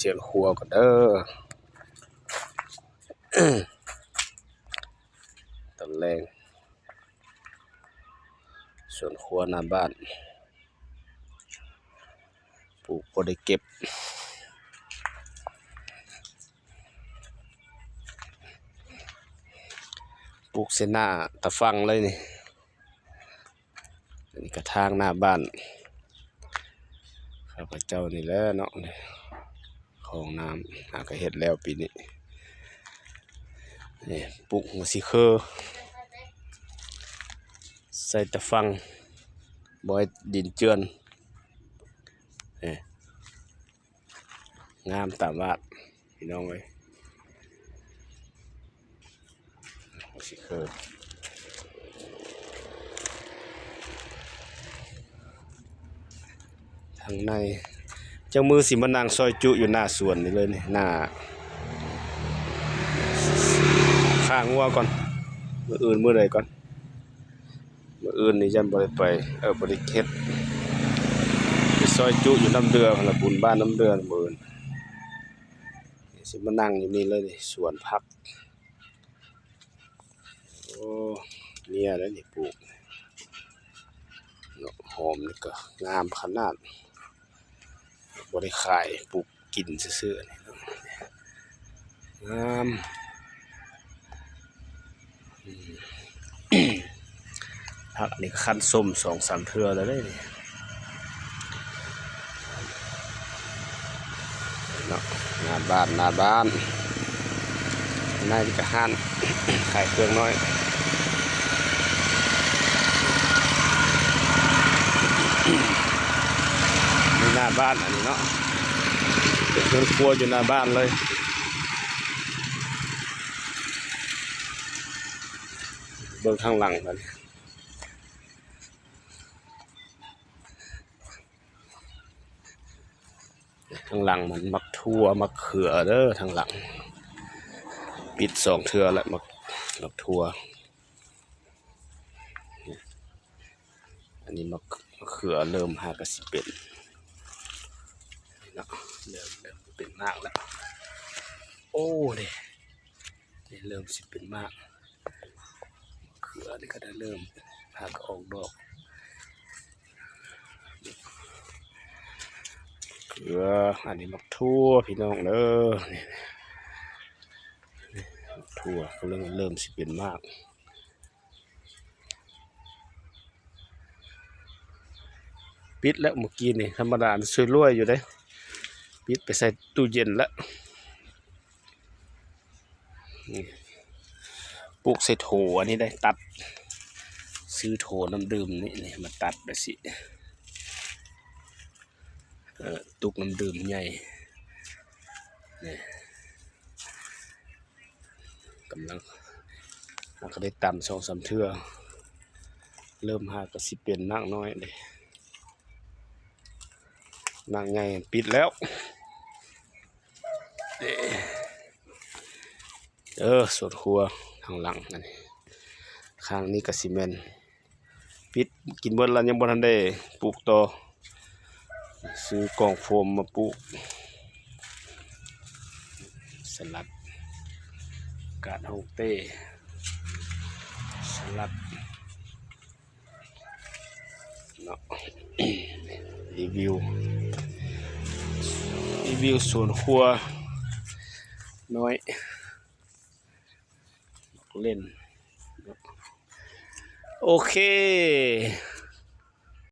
ສວນຄົວກ່ອນເດີ. ຕອນແລງ ສວນຄົວໜ້າບ້ານ ປູກພໍໄດ້ເກັບ ປູກໃສ່ໜ້າຕາຝັ່ງເລີຍນີ້. ອັນນີ້ກະທາງໜ້າບ້ານຂ້າພະເຈົ້ານີ້ແຫຼະເນາະ ຫ້ອງນ້ຳ ຫາກະເຮັດແລ້ວປີນີ້. ນີ້ ປູກຫົວສີເຄີ ໃສ່ຕາຝັ່ງ ບໍ່ໃຫ້ດິນເຈື່ອນ. ນີ້ ງາມຕາມວາດພີ່ນ້ອງເອີຍ. ທາງໃນ ຈັກມື້ຊິມານັ່ງຊອຍຈຸຢູ່ໜ້າສວນນີ້ເລີຍນີ້ ໜ້າ ຂ້າງົວກ່ອນ ມື້ອື່ນມື້ໃດກ່ອນ. ມື້ອື່ນນີ້ຢ້ານບໍ່ໄດ້ໄປ ເອີ ບໍ່ໄດ້ເຮັດ ໄປຊອຍຈຸຢູ່ນ້ຳເດື່ອຫັ້ນລະ ບຸນບ້ານນ້ຳເດື່ອມື້ອື່ນ. ຊິມານັ່ງຢູ່ນີ້ເລີຍນີ້ ສວນຜັກ. ໂອ້ ເມຍແລ້ວນີ້ປູກເນາະ ຫອມນີ້ກະງາມຂະໜາດ ບໍ່ໄດ້ຂາຍ ປູກກິນຊື່ໆ ອັນນີ້ເນາະ ງາມ. ອືມ ຜັກນີ້ກະຄັນສົ້ມສອງສາມເທື່ອແລ້ວເດ້ນີ້ເນາະ. ໜ້າບ້ານ ໜ້າບ້ານ ໃນນີ້ກະຮ້ານຂາຍເຄື່ອງນ້ອຍ ນີ້ໜ້າບ້ານອັນນີ້ເນາະ ເປັນເຮືອນຄົວຢູ່ໜ້າບ້ານເລີຍ. ເບິ່ງທາງຫຼັງມັນ ທາງຫຼັງມັນໝາກຖົ່ວ ໝາກເຂືອເດີ ທາງຫຼັງ ປິດສອງເທື່ອແລ້ວ ໝາກ ໝາກຖົ່ວ. ອັນນີ້ໝາກ ໝາກເຂືອເລີ່ມຫາກະຊິເປັນເນາະ ເລີ່ມ ເລີ່ມເປັນໝາກແລ້ວ. ໂອ້ ເດ້ ນີ້ເລີ່ມຊິເປັນໝາກ ເຂືອນີ້ກະໄດ້ເລີ່ມຫາກະອອກດອກ ເຂືອ. ອັນນີ້ໝາກຖົ່ວພີ່ນ້ອງເດີ ນີ້ ໝາກຖົ່ວກຳລັງເລີ່ມຊິເປັນໝາກ. ປິດແລ້ວມື້ກີ້ນີ້ ທຳມະດາມັນຊ່ວຍລວຍຢູ່ເດ້ ປິດໄປໃສ່ຕູ້ເຢັນແລ້ວ. ນີ້ ປູກໃສ່ໂຖອັນນີ້ໄດ້ ຕັດ ຊື້ໂຖນ້ຳດື່ມນີ້ ນີ້ມາຕັດແບບຊີ້ ເອີ ຕຸກນ້ຳດື່ມໃຫຍ່ ນີ້ ກຳລັງ ຫາກະໄດ້ຕຳສອງສາມເທື່ອ ເລີ່ມຫາກະຊິເປັນໝາກນ້ອຍເດ້ ໝາກໃຫຍ່ປິດແລ້ວ. ເອີ ສວນຄົວທາງຫຼັງອັນນີ້ ຂ້າງນີ້ກະຊິແມ່ນ ປິດ ກິນເບິດແລ້ວ ຍັງບໍ່ທັນໄດ້ປູກຕໍ່ ຊື້ກອງໂຟມມາປູກ ສະຫຼັດ ກາດຮົງເຕ້ ສະຫຼັດເນາະ. ຣີວິວ ຣີວິວສວນຄົວນ້ອຍ ເຫຼັ້ນ ໂອເຄ